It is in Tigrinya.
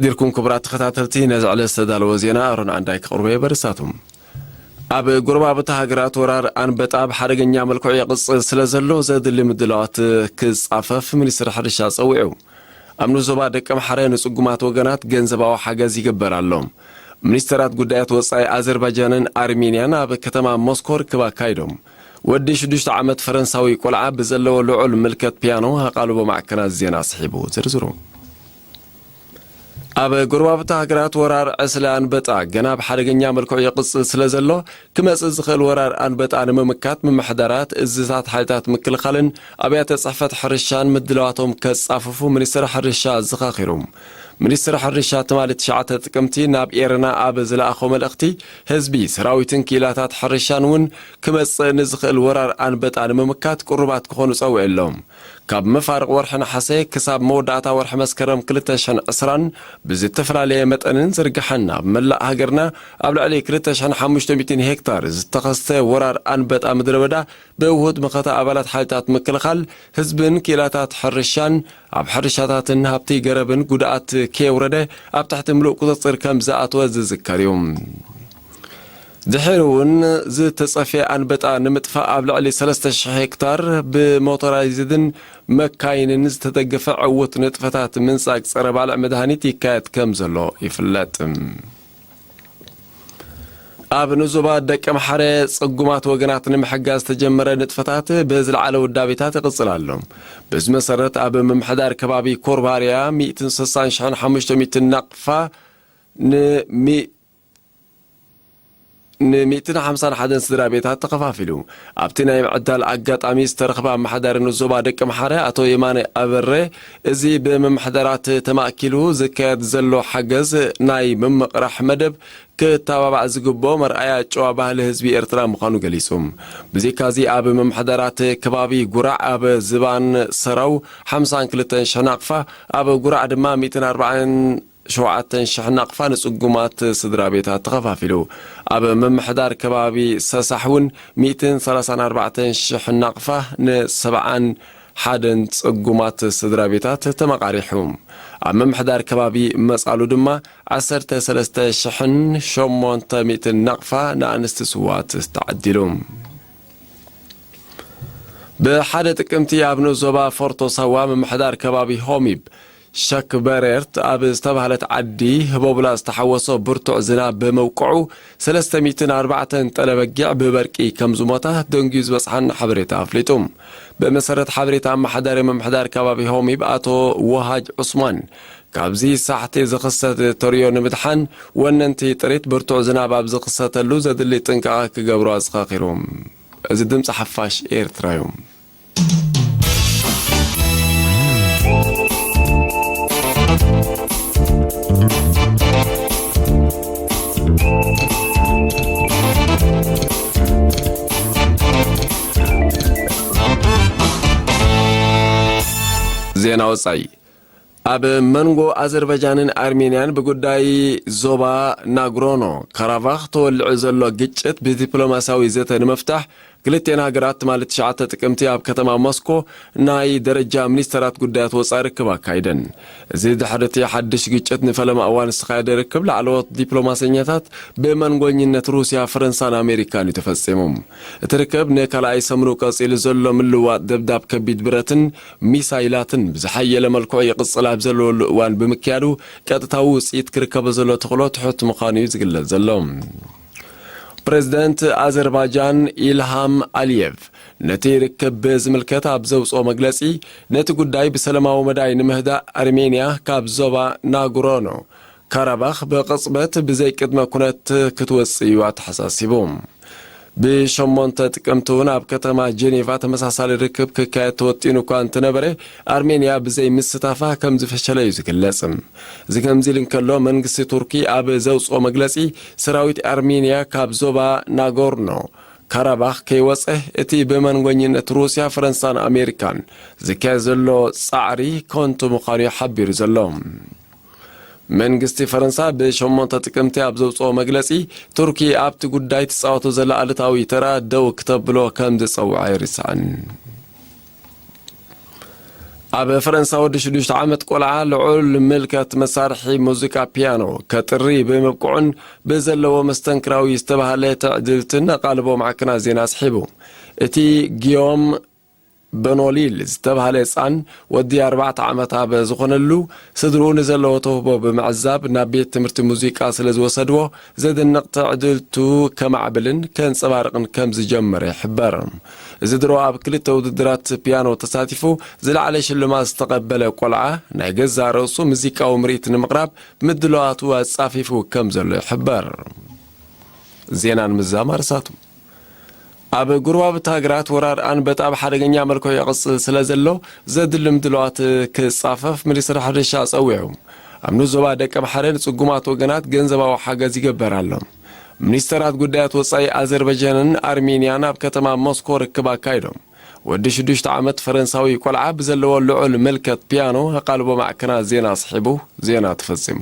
ዲርኩም ክቡራት ተኸታተልቲ፣ ነዚ ዕለት ዝተዳለወ ዜና ኣሮን ዓንዳይ ክቕርቦ እየ። በርሳቱም ኣብ ጎረባብቲ ሃገራት ወራር ኣንበጣ ብሓደገኛ መልክዑ ይቕጽል ስለ ዘሎ ዘድሊ ምድላዋት ክጻፈፍ ሚኒስትሪ ሕርሻ ጸዊዑ። ኣብ ንዞባ ደቀምሓረ ንጽጉማት ወገናት ገንዘባዊ ሓገዝ ይግበር ኣሎ። ሚኒስተራት ጉዳያት ወጻኢ ኣዘርባጃንን ኣርሜንያን ኣብ ከተማ ሞስኮ ርክብ ኣካይዶም። ወዲ ሽዱሽተ ዓመት ፈረንሳዊ ቆልዓ ብዘለዎ ልዑል ምልከት ፒያኖ ኣቓልቦ ማዕከናት ዜና ኣስሒቡ። ዝርዝሩ። ኣብ ጎረባብቲ ሃገራት ወራር ዕስለ ኣንበጣ ገና ብሓደገኛ መልክዑ ይቕጽል ስለ ዘሎ፣ ክመጽእ ዝኽእል ወራር ኣንበጣ ንምምካት ምምሕዳራት፣ እዝታት ሓይልታት ምክልኻልን ኣብያተ ጽሕፈት ሕርሻን ምድላዋቶም ከጻፍፉ ሚኒስትሪ ሕርሻ ኣዘኻኺሩ። ሚኒስትሪ ሕርሻ ትማሊ ትሽዓተ ጥቅምቲ ናብ ኤረና ኣብ ዝለኣኾ መልእኽቲ፣ ህዝቢ፣ ሰራዊትን ክኢላታት ሕርሻን እውን ክመጽእ ንዝኽእል ወራር ኣንበጣ ንምምካት ቅሩባት ክኾኑ ጸዊዑ ኣሎ። ካብ መፋርቕ ወርሒ ነሓሰ ክሳብ መወዳእታ ወርሒ መስከረም ክልተ ሽሕን ዕስራን ብዝተፈላለየ መጠንን ዝርግሐን ኣብ መላእ ሃገርና ኣብ ልዕሊ ክልተ ሽሕን ሓሙሽተ ሚእትን ሄክታር ዝተኸስተ ወራር ኣንበጣ ምድረ በዳ ብውሁድ መኸተ ኣባላት ሓይልታት ምክልኻል ህዝብን ክኢላታት ሕርሻን ኣብ ሕርሻታትን ሃብቲ ገረብን ጉድኣት ከየውረደ ኣብ ትሕቲ ምሉእ ቁጽጽር ከም ዝኣተወ ዝዝከር እዩ። ድሒሩ እውን ዝተጸፍየ ኣንበጣ ንምጥፋእ ኣብ ልዕሊ ሰለስተ ሽሕ ሄክታር ብሞቶራይዝድን መካይንን ዝተደገፈ ዕዉት ንጥፈታት ምንጻግ ጸረ ባልዕ መድሃኒት ይካየድ ከም ዘሎ ይፍለጥ። ኣብ ንዞባ ደቀምሓረ ጽጉማት ወገናት ንምሕጋዝ ዝተጀመረ ንጥፈታት ብዝለዓለ ውዳቤታት ይቕጽል ኣሎ። በዚ መሰረት ኣብ ምምሕዳር ከባቢ ኮርባርያ ሚእትን ስሳን ሽሕን ሓሙሽተ ሚእትን ናቕፋ ንሚ-፣ ንሚእትን ሓምሳን ሓደን ስድራ ቤታት ተኸፋፊሉ። ኣብቲ ናይ ምዕዳል ኣጋጣሚ ዝተረኽበ ኣመሓዳሪ ንዞባ ደቀምሓረ ኣቶ የማነ ኣበረ፣ እዚ ብምምሕዳራት ተማእኪሉ ዝካየድ ዘሎ ሓገዝ ናይ ምምቕራሕ መደብ ክተባባዕ ዝግብኦ መርኣያ ጨዋ ባህሊ ህዝቢ ኤርትራ ምዃኑ ገሊጹ። ብዘይካዚ ኣብ ምምሕዳራት ከባቢ ጉራዕ፣ ኣብ ዝባን ሰራው ሓምሳን ክልተን ሽሕ ናቕፋ፣ ኣብ ጉራዕ ድማ ሚእትን ኣርባዓን ሸውዓተን ሽሕ ናቕፋ ንጽጉማት ስድራ ቤታት ተኸፋፊሉ። ኣብ ምምሕዳር ከባቢ ሰሳሕ እውን ሚእትን ሰላሳን ኣርባዕተን ሽሕ ናቕፋ ንሰብዓን ሓደን ጽጉማት ስድራ ቤታት ተመቓሪሑ። ኣብ ምምሕዳር ከባቢ መጻሉ ድማ ዓሰርተ ሰለስተ ሽሕን ሸሞንተ ሚእትን ናቕፋ ንኣንስቲ ስዋት ተዓዲሉ። ብሓደ ጥቅምቲ ኣብ ንኡስ ዞባ ፎርቶ ሳዋ ምምሕዳር ከባቢ ሆሚብ ሸክ በሬርት ኣብ ዝተባህለት ዓዲ ህቦብላ ዝተሓወሶ ብርቱዕ ዝናብ ብምውቅዑ ሰለስተ ሚእትን ኣርባዕተን ጠለ በጊዕ ብበርቂ ከም ዝሞታ ደንጊዩ ዝበጽሓና ሓበሬታ ኣፍሊጡ። ብመሰረት ሓበሬታ ኣመሓዳሪ ምምሕዳር ከባቢ ሆሚብ ኣቶ ወሃጅ ዑስማን፣ ካብዚ ሳሕቲ ዝኽሰት ተርእዮ ንምድሓን ወነንቲ ጥሪት ብርቱዕ ዝናብ ኣብ ዝኽሰተሉ ዘድሊ ጥንቃቐ ክገብሩ ኣዘኻኺሩ። እዚ ድምፂ ሓፋሽ ኤርትራ እዩ። ዜና ወጻኢ። ኣብ መንጎ ኣዘርባጃንን ኣርሜንያን ብጉዳይ ዞባ ናግሮኖ ካራባኽ ተወሊዑ ዘሎ ግጭት ብዲፕሎማስያዊ ዘተ ንምፍታሕ ክልቲኤን ሃገራት ትማሊ ትሽዓተ ጥቅምቲ ኣብ ከተማ ሞስኮ ናይ ደረጃ ሚኒስተራት ጉዳያት ወጻኢ ርክብ ኣካይደን። እዚ ድሕሪ እቲ ሓድሽ ግጭት ንፈለማ እዋን ዝተኻየደ ርክብ ላዕለዎት ዲፕሎማሰኛታት ብመንጎኝነት ሩስያ፣ ፈረንሳን ኣሜሪካን እዩ ተፈጺሙ። እቲ ርክብ ንካልኣይ ሰሙኑ ቀጺሉ ዘሎ ምልውዋጥ ደብዳብ ከቢድ ብረትን ሚሳይላትን ብዝሓየለ መልክዑ ይቕጽል ኣብ ዘለወሉ እዋን ብምክያዱ፣ ቀጥታዊ ውጽኢት ክርከቦ ዘሎ ተኽእሎ ትሑት ምዃኑ እዩ ዝግለጽ ዘሎ። ፕሬዝደንት ኣዘርባጃን ኢልሃም ኣሊየቭ ነቲ ርክብ ብዝምልከት ኣብ ዘውጽኦ መግለጺ፣ ነቲ ጉዳይ ብሰላማዊ መዳይ ንምህዳእ ኣርሜንያ ካብ ዞባ ናግሮኖ ካራባኽ ብቕጽበት ብዘይ ቅድመ ኩነት ክትወጽእ እዩ ኣተሓሳሲቡ። ብሸሞንተ ጥቅምቲ እውን ኣብ ከተማ ጀኔቫ ተመሳሳሊ ርክብ ክካየድ ተወጢኑ እኳ እንተነበረ፣ ኣርሜንያ ብዘይ ምስታፋ ከም ዝፈሸለ እዩ ዝግለጽ። እዚ ከምዚ ኢሉ እንከሎ፣ መንግስቲ ቱርኪ ኣብ ዘውጽኦ መግለጺ፣ ሰራዊት ኣርሜንያ ካብ ዞባ ናጎርኖ ካራባኽ ከይወጸ፣ እቲ ብመንጎኝነት ሩስያ፣ ፈረንሳን ኣሜሪካን ዝካየድ ዘሎ ጻዕሪ ከንቱ ምዃኑ እዩ ሓቢሩ ዘሎ። መንግስቲ ፈረንሳ ብሸሞንተ ጥቅምቲ ኣብ ዘውጽኦ መግለጺ፣ ቱርኪ ኣብቲ ጉዳይ ትጻወቶ ዘላ ኣሉታዊ ተራ ደው ክተብሎ ከም ዝጸውዐ ኣይርሳዕን። ኣብ ፈረንሳ ወዲ ሽዱሽተ ዓመት ቆልዓ ልዑል ምልከት መሳርሒ ሙዚቃ ፒያኖ ከጥሪ ብምብቅዑን ብዘለዎ መስተንክራዊ ዝተባህለ ትዕድልትን ኣቓልቦ ማዕከናት ዜና ኣስሒቡ። እቲ ጊዮም በኖሊል ዝተባህለ ህጻን ወዲ ኣርባዕተ ዓመት ኣብ ዝኾነሉ፣ ስድርኡ ንዘለዎ ተውህቦ ብምዕዛብ ናብ ቤት ትምህርቲ ሙዚቃ ስለ ዝወሰድዎ፣ ዘደንቕ ትዕድልቱ ከማዕብልን ከንጸባርቕን ከም ዝጀመረ ይሕበር። እዚ ድሮ ኣብ ክልተ ውድድራት ፒያኖ ተሳቲፉ ዝለዓለ ሽልማት ዝተቐበለ ቆልዓ፣ ናይ ገዛእ ርእሱ ሙዚቃዊ ምርኢት ንምቕራብ ምድላዋቱ ኣጻፊፉ ከም ዘሎ ይሕበር። ዜናን ምዛም ኣርሳቱ። ኣብ ጎረባብቲ ሃገራት ወራር ኣንበጣ ብሓደገኛ መልክዑ ይቕጽል ስለ ዘሎ፣ ዘድሊ ምድላዋት ክጻፈፍ ሚኒስትሪ ሕርሻ ጸዊዑ። ኣብ ንኡስ ዞባ ደቀምሓረ ንጽጉማት ወገናት ገንዘባዊ ሓገዝ ይግበር ኣሎ። ሚኒስተራት ጉዳያት ወጻኢ ኣዘርባይጃንን ኣርሜንያን ኣብ ከተማ ሞስኮ ርክብ ኣካይዶም። ወዲ ሽዱሽተ ዓመት ፈረንሳዊ ቆልዓ ብዘለዎ ልዑል ምልከት ፒያኖ ኣቓልቦ ማዕከናት ዜና ኣስሒቡ፣ ዜና ተፈጺሙ።